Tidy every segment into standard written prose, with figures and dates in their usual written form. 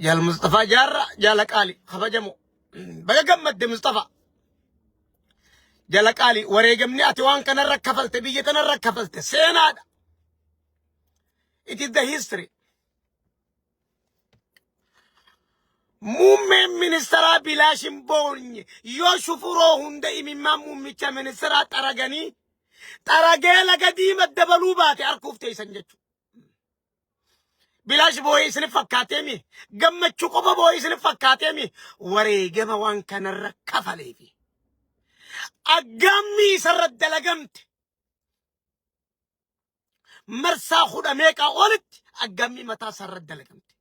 Jaal Mustafaa Jaarraa jaala qaali kabajamoo. Baga gammadde Mustafaa. Jala qaali wareegamni ati waan kanarra kafalte biyya tanarra kafalte seenaadha. It is the history. Muummeen ministeeraa bilaash hin boonye yoo shufuroo hunda imimmaan muummicha ministeeraa xaraganii xaragee laga diima dabaluu baate arguuf teessan jechuudha. Bilaash boo'ee isinif fakkaatee mi? Gammachuu qofa boo'ee isinif fakkaatee mi? Wareegama waan kanarra kafaleefi. Aggaammii isarra dalagamte. Marsaa kudha meeqaa olitti aggaammii mataa isaarra dalagamte.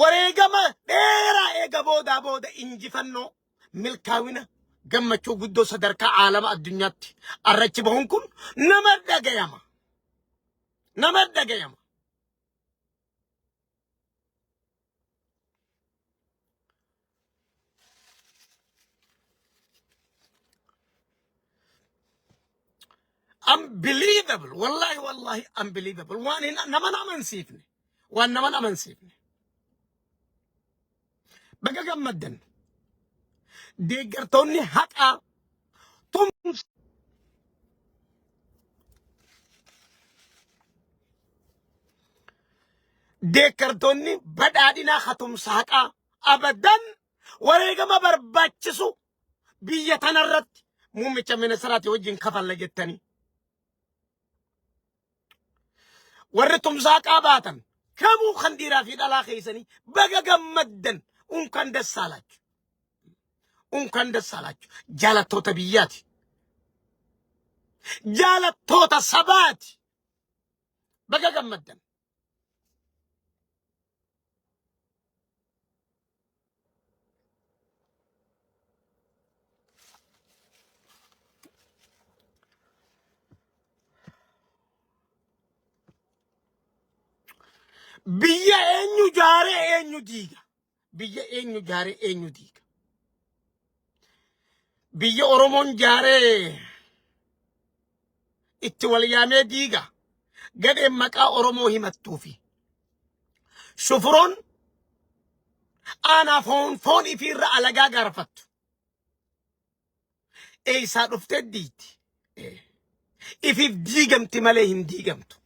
Wareegama dheeraa eega boodaa booda injifannoo milkaawina gammachuu guddoo sadarkaa aalama addunyaatti arrachi bahuun kun nama dhagayama. Nama dhagayama. Unbelievable. Wallahi wallahi unbelievable. Waan hin nama amansiifne. Waan nama amansiifne. Baga gammaddan. Deeggartoonni haqaa tumsa. Deeggartoonni badhaadhinaa hatumsa haqaa abadan wareegama barbaachisu biyya tanarratti muummicha ministiraati wajjin kafalla jettanii. Warri tumsaa qabaatan kamuu kan dhiiraa fi dhalaa keessanii baga gammaddan unkan dassaalachu. Unkan dassaalachu. Jaalattoota biyyaati. Jaalattoota sabaati. Baga gammaddan. Biyya eenyu jaaree eenyu diiga? Biyya eenyu jaaree eenyu diiga? Biyya Oromoon jaaree itti wal yaamee diiga. Gadheen maqaa Oromoo himattuufi. Shufuroon aanaa foon foon ifiirra alagaa gaarfattu. Eeysaa dhuftee diigdi. Ifiif diigamti malee hin diigamtu.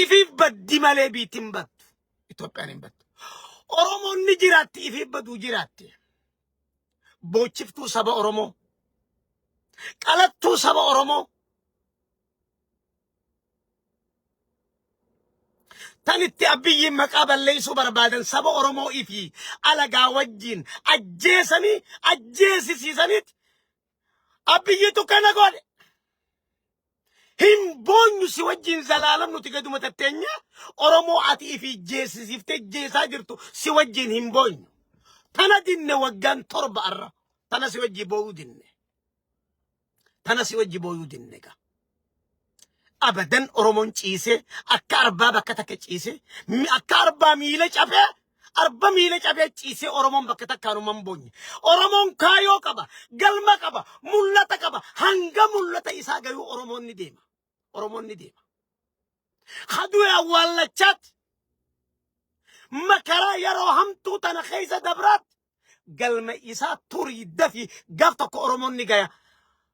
Ifiif baddi malee biitti hin baddu. Itoophiyaan hin baddu. Oromoon ni jiraatti ifiif baduu jiraatti. Boochiftuu saba Oromoo. Qalattuu saba Oromoo. Tan itti Abiyyiin maqaa balleessuu barbaadan saba Oromoo fi alagaa wajjin ajjeesanii ajjeesisiisaniit Abiyyitu kana godhe. Hin boonyu si wajjin zalaalam nuti gaduma tatteenya Oromoo ati ifi jeesisiiftee jeesaa jirtu si wajjin hin boonyu. Tana dinne waggaan 7 arra. Tana si wajji boo'uu dinne. Tana si wajji booyuu dinne gaa. Abadan Oromoon ciisee akka arbaa bakka takka ciisee akka arbaa miila cabee arba miila cabee ciisee Oromoon bakka takkaanuma hin boonye. Oromoon kaayoo qaba, galma qaba, mul'ata qaba. Hanga mul'ata isaa gayuu Oromoon ni deema. Oromoon ni deema. Hadu'e awwaallachaatti makaraa yeroo hamtuu tana keessa dabraatti galma isaa turii dafi gaaf tokko Oromoon ni gaya.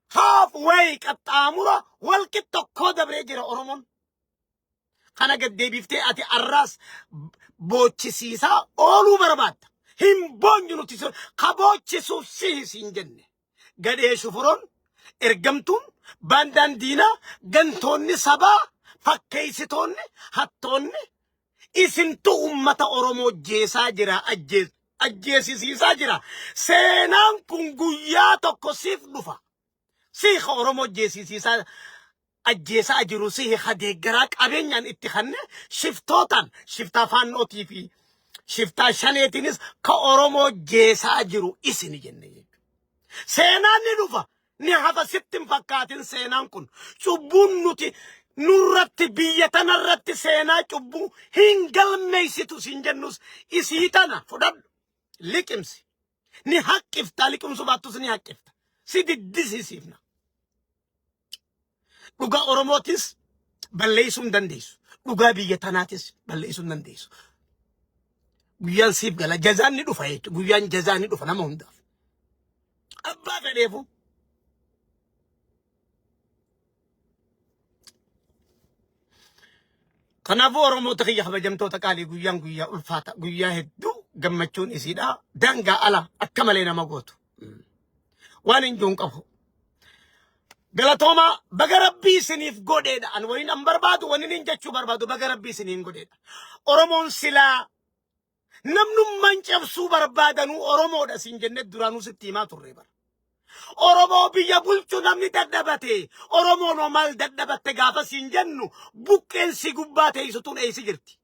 Half way qaxxaamura walqi tokkoo dabree jira Oromoon. Kana gad deebiftee ati arraas boochisiisaa ooluu barbaadda. Hin boonyu nuti ka boochisuuf sihi siin jenne. Gadhee shufuroon, ergamtuun, baandaan diinaa, gantoonni sabaa, fakkeessitoonni, hattoonni isintu ummata Oromoo jeesaa jira, ajjeesisiisaa jira. Seenaan kun guyyaa tokko siif dhufa. Sihi ka Oromoo jeesisiisaa ajjeesaa jiru sihi ka deeggaraa qabeenyaan itti kanne shiftootaan shiftaa faannootii fi shiftaa shaneetiinis ka Oromoo jeesaa jiru isini jenne jechuudha. Seenaan ni dhufa ni hafa sitti hin fakkaatin seenaan kun cubbuun nuti nurratti biyya tanarratti seenaa cubbuu hin galmeessitu siin jennus isii tana fudhadhu liqimsi. Ni haqqifta liqimsuu baattus ni haqqifta. Si diddisiifna. Dhugaa Oromootis balleessuu hin dandeessu. Dhugaa biyya tanaatis balleessuu hin dandeessu. Guyyaan siif gala. Jazaan ni dhufa jechuudha. Guyyaan jazaa ni dhufa nama hundaaf. Abbaa fedheefu. Kanaafuu Oromoota kiyya kabajamtoota qaalii guyyaan guyyaa ulfaata guyyaa hedduu gammachuun isiidha daangaa ala akka malee nama gootu. Waan hin jiru hin qabu. Galatoomaa baga rabbii isiniif godheedha. Ani waliin an barbaadu waniin hin jechuu barbaadu baga rabbii isiniin godheedha. Oromoon silaa namnummaan cabsuu barbaadanuu Oromoodha siin jennee duraanuu sitti himaa turre bara. Oromoo biyya bulchu namni dadhabate Oromoon hoo maal dadhabatte gaafa siin jennu buqqeen si gubbaa teessu tun eessa jirti?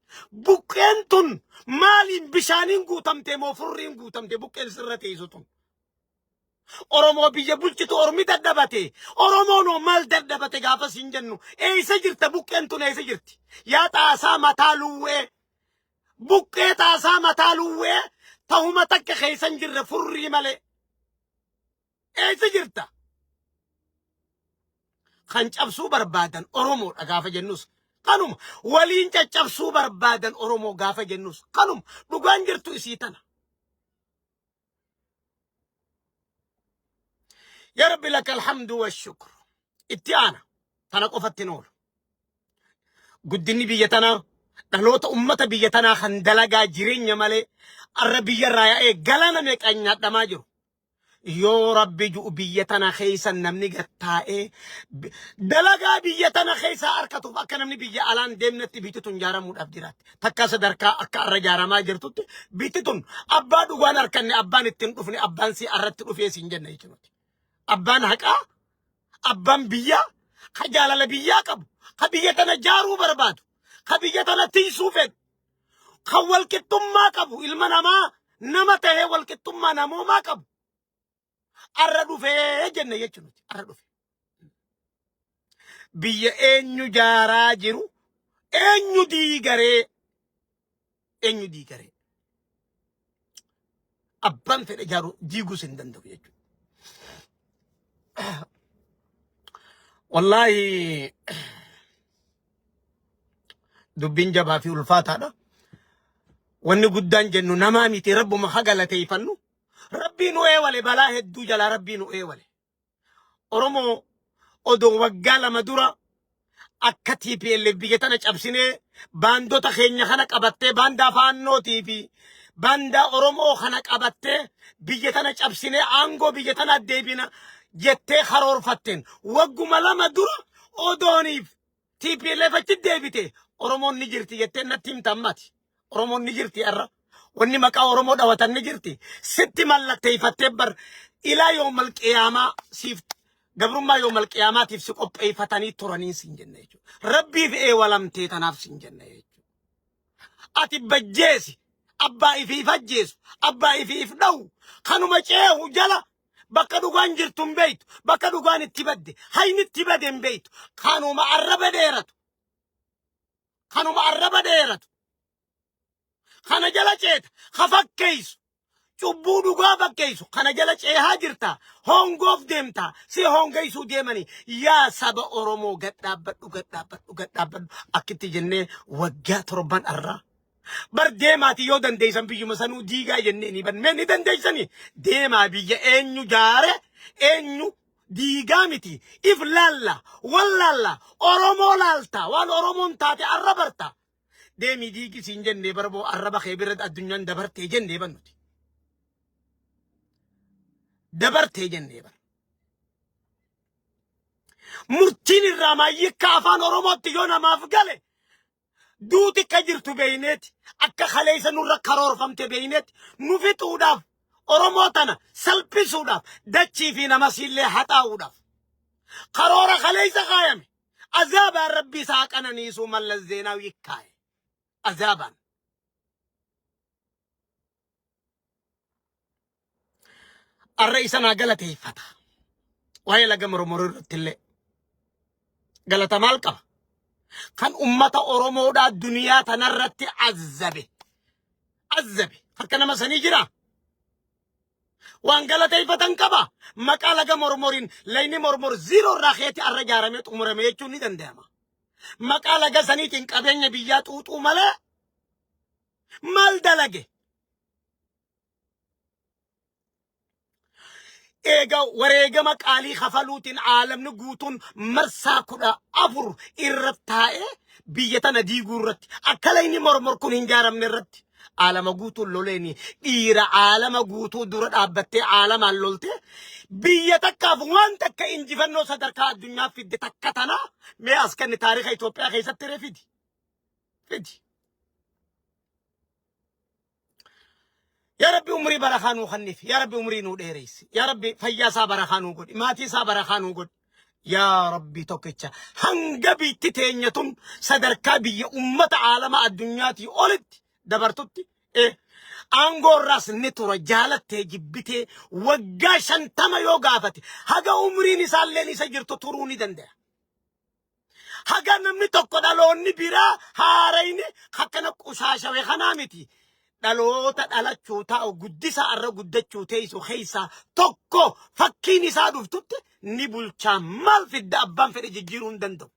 Buqqeen tun maaliin bishaaniin guutamte moo furriin guutamte buqqeen sirra teessu tun? Oromoo biyya bulchitu ormi dadhabate Oromoon hoo maal dadhabate gaafa siin jennu eessa jirta buqqeen tun eessa jirti? Yaa xaasaa mataa luwwee buqqee xaasaa mataa luwwee tahuma takka keessa hin jirre furrii malee. Eessa jirta? Kan cabsuu barbaadan Oromoodha gaafa jennus kanuma. Waliin caccabsuu barbaadan Oromoo gaafa jennus kanuma. Dhugaan jirtu isii tana. Ya Rabbi laka alhamdu wa shukr. Itti aana. Tana qofatti hin oolu. Guddinni biyya tanaa dhaloota ummata biyya tanaa kan dalagaa jireenya malee arra biyya irraa yaa'ee galana meeqaan nyaadhamaa jiru. Yoo Rabbi ju'u biyya tana keessa namni gattaa'ee dalagaa biyya tana keessaa arkatuuf akka namni biyya alaan deemnetti biyyi tun jaaramuudhaaf jiraatti. Takka sadarkaa akka arra jaaramaa jirtutti biyyi tun abbaa dhugaan arkanne abbaan ittiin dhufne abbaan si arratti dhufee siin jenna jechuudha. Abbaan haqaa abbaan biyyaa ka jaalala biyyaa qabu ka biyya tana jaaruu barbaadu ka biyya tana tiysuu fedhu kan walqixxummaa qabu ilma namaa nama tahee walqixxummaa namoomaa qabu arra dhufee jenne jechuudha nuti arra dhufe. Biyya eenyu jaaraa jiru eenyu diigaree eenyu diigaree abbaan fedhe jaaru diiguus hin danda'u jechuudha. Wallaahi dubbiin jabaa fi ulfaataadha. Wanni guddaan jennu namaa miti rabbuma ha galateeffannu. Rabbii nu eewale balaa hedduu jalaa rabbii nu eewale. Oromoo odoo waggaa 2 dura akka TPLF biyya tana cabsinee baandota keenya kana qabattee baandaa faannootii fi baandaa Oromoo kana qabattee biyya tana cabsinee aangoo biyya tanaa deebina jettee karoorfatteen wagguma 2 dura odooniif TPLF achi deebite Oromoon ni jirti jettee natti himta ammati. Oromoon ni jirti har'a. Wanni maqaa Oromoo dhawatan ni jirti. Sitti mallatteeffattee bar ilaa yoomal qiyaamaa siif gabrummaa yoomal qiyaamaatiif si qopheeffatanii turaniin siin jenna jechuudha. Rabbiif eewalamtee tanaaf siin jenna jechuudha. Ati bajjeesi abbaa ifiif ajjeesu abbaa ifiif dha'u kanuma ceehu jala bakka dhugaan jirtu hin beektu bakka dhugaan itti badde hayni itti bade hin beektu kanuma arraba dheeratu kanuma arraba dheeratu kana jala ceeta ka fakkeessu cubbuu dhugaa fakkeessu kana jala ceehaa jirta hongoof deemta si hongeessuu deemanii yaa saba Oromoo gad dhaabbadhu gad dhaabbadhu gad dhaabbadhu akkitti jennee waggaa torban arraa bar deemaati yoo dandeessan biyyuma sanuu diigaa jennee ni ban mee ni dandeessanii deemaa biyya eenyu jaare eenyu diigaa miti if laalla wal laalla Oromoo laalta waan Oromoon taate arra barta deemii diigi siin jennee barboo arraba kee bira addunyaan dabartee jennee ban nuti dabartee jennee bar murtiin irraa maayyikka afaan Oromootti yoo namaaf gale duuti akka jirtu beeyneeti akka kaleessa nurra karoorfamte beeyneeti nu fixuudhaaf Oromoo tana salphisuudhaaf dachii fi namasiillee haxaa'uudhaaf karoora kaleessa kaayame azaabaan rabbi isaa qananiisuu Mallas Zeenaawii kaaye azaabaan. Arra isa naa galateeffata. Waa'ee laga mormoruu irratti illee galata maal qaba? Kan ummata Oromoodhaa duniyaa tanarratti azzabe. Azzabe. Harka nama sanii jira. Waan galateeffatan qaba. Maqaa laga mormoriin layni mormor ziiroo irraa keetti arra ijaaramee xumurame jechuun ni danda'ama. Maqaa laga saniitiin qabeenya biyyaa xuuxuu malee maal dalage? Eega wareegama qaalii kafaluutiin aalamni guutuun marsaa 14 irra taa'ee biyya tana diiguu irratti akka layni mormor kun hin jaaramne irratti aalama guutuun loleeni dhiira aalama guutuu dura dhaabbattee aalamaan loltee biyya takkaaf waan takka injifannoo sadarkaa addunyaa fidde takka tanaa mee as kenni taarika Itoophiyaa keessatti ree fidi fidi. Yaa Rabbi umrii barakaa nuu kenniif. Yaa Rabbi umrii nuu dheereysi. Yaa Rabbi fayyaa isaa barakaa nuu godhi. Maatii isaa barakaa nuu godhi. Yaa Rabbi tokkicha hanga biitti teenya tun sadarkaa biyya ummata aalama addunyaatii olitti dabartutti aangoo irraas ni tura jaalattee jibbitee waggaa 50 yoo gaafate haga umriin isaalleen isa jirtu turuu ni danda'a. Haga namni tokko dhaloonni biraa haarayni akkana qushaashawe kanaa miti. Dhaloota dhalachuu taa'u guddisa arra guddachuu teessu keessaa tokko fakkiin isaa dhuftutti ni bulchaa maal fidda abbaan fedhe jijjiiruu hin danda'u.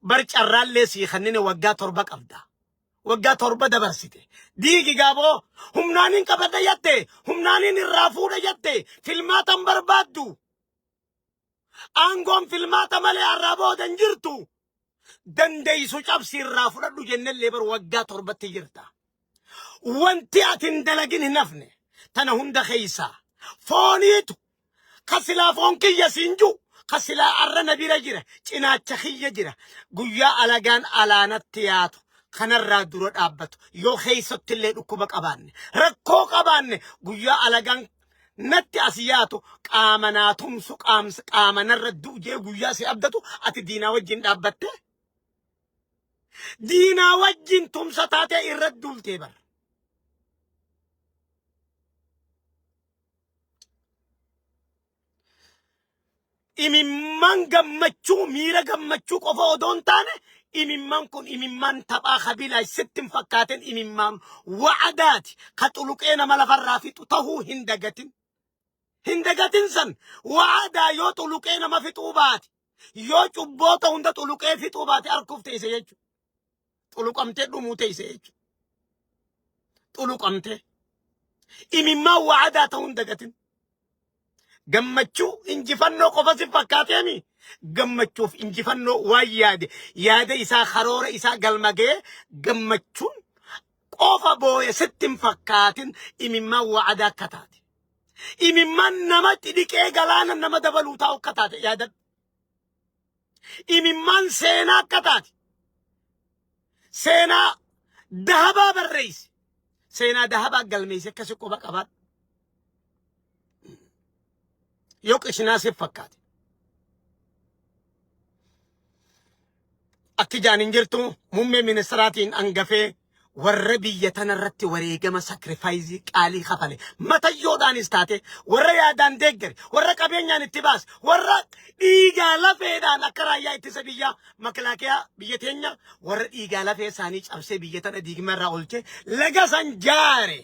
Bar carraallee sii kannine waggaa 7 qabda. Waggaa 7 dabarsite. Diigi gaaboo humnaaniin qabadha jette humnaaniin irraa fuudha jette filmaatan barbaaddu. Aangoon filmaata malee har'aa booda hin jirtu. Dandeessu cabsi irraa fudhadhu jennellee bar waggaa 7tti jirta. Wanti ati hin dalagin hin hafne. Tana hunda keessaa fooniitu ka silaa foon kiyya siin jiru ka silaa arra na bira jira cinaacha kiyya jira guyyaa alagaan alaanatti yaatu kanarraa dura dhaabbatu yoo keessatti illee dhukkuba qabaanne rakkoo qabaanne guyyaa alagaan natti as yaatu qaama naa tumsu qaama narra du'u jee guyyaa si abdatu ati diinaa wajjin dhaabbatte diinaa wajjin tumsa taatee irra duultee bar. Imimmaan gammachuu miira gammachuu qofa odoo hin taane imimmaan kun imimmaan taphaa kabilaa sitti hin fakkaatin imimmaan wa'adaati ka xuluqee nama lafarraa fixu tahuu hin dagatin. Hin dagatin san wa'adaa yoo xuluqee nama fixuu baate yoo cubboota hunda xuluqee fixuu baate arguuf teesse jechuudha. Xuluqamtee dhumuu teesse jechuudha. Xuluqamtee. Imimmaan wa'adaa ta'uu hin dagatin. Gammachuu injifannoo qofa si fakkaateemi. Gammachuuf injifannoo waan yaade yaada isaa karoora isaa galma ga'ee gammachuun qofa booye sitti hin fakkaatin imimmaan wa'adaa akka taate. Imimmaan nama dhiqee galaana nama dabaluu taa'u akka taate yaadadhu. Imimmaan seenaa akka taate. Seenaa dahabaa barreessi. Seenaa dahabaa galmeessi akkasi quba qabaadhu. Yoo qishinaa siif fakkaate. Akki jaan hin jirtu muummee ministiraatiin hangafee warra biyya tana irratti wareegama sakrifaayizii qaalii kafale matayyoodhaanis taate warra yaadaan deeggare warra qabeenyaan itti baase warra dhiigaa lafeedhaan akka raayyaa ittisa biyyaa makalaakiyaa biyya teenya warra dhiigaa lafee isaanii cabsee biyya tana diigma irraa oolche laga san jaare.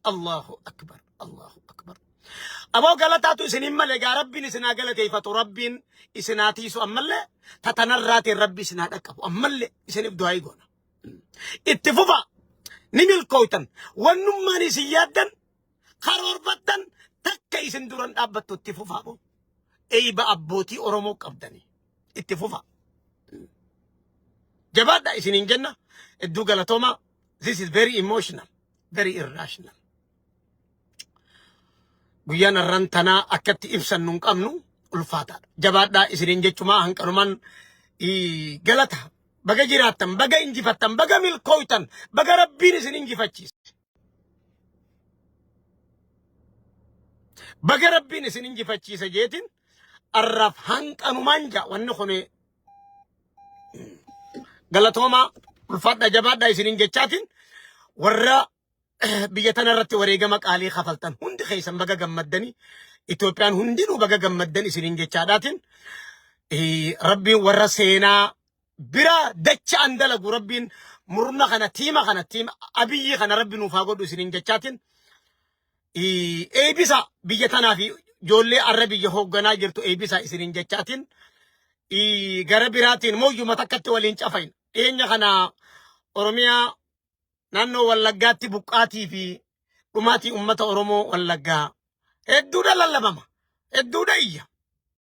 Allahu akbar Allahu akbar. Aboo galataatu isiniin malee gaa rabbiin isin haa galateeffatu rabbiin isin haa tiisu ammallee tatanarraatiin rabbi isin haa dhaqqabu ammallee isiniif du'aa goona. Itti fufa ni milkooytan wannummaan isin yaaddan karoorfattan takka isin duran dhaabbattu itti fufaa boo. Eeyba abbootii Oromoo qabdanii itti fufa. Jabaadha isiniin jenna hedduu galatoomaa. This is very emotional, very irrational. Guyyaan har'aan tanaa akkatti ibsannu hin qabnu ulfaataadha. Jabaadhaa isiniin jechumaa hanqanumaan galata. Baga jiraattan, baga injifattan, baga milkooytan, baga rabbiin isin injifachiise. Baga rabbiin isin injifachiise jeetiin arraaf hanqanumaan jaa wanni kun galatoomaa ulfaadha jabaadha isiniin jechaatiin warra biyya tana irratti wareegama qaalii kafaltan hundi keessan baga gammaddanii Itoophiyaan hundinuu baga gammaddan isiniin jechaadhaatiin rabbiin warra seenaa bira dacha'an dalagu rabbiin murna kana tiima kana tiima abiyyi kana rabbi nuuf haa godhu isiniin jechaatiin eebisa biyya tanaa fi ijoollee arra biyya hoogganaa jirtu eebisa isiniin jechaatiin gara biraatiin mooyyuma takkatti waliin cafayin dhiyeenya kana Oromiyaa naannoo Wallaggaatti buqqaatii fi Dhumaatii uummata Oromoo Wallaggaa hedduudha lallabama. Hedduudha iyya.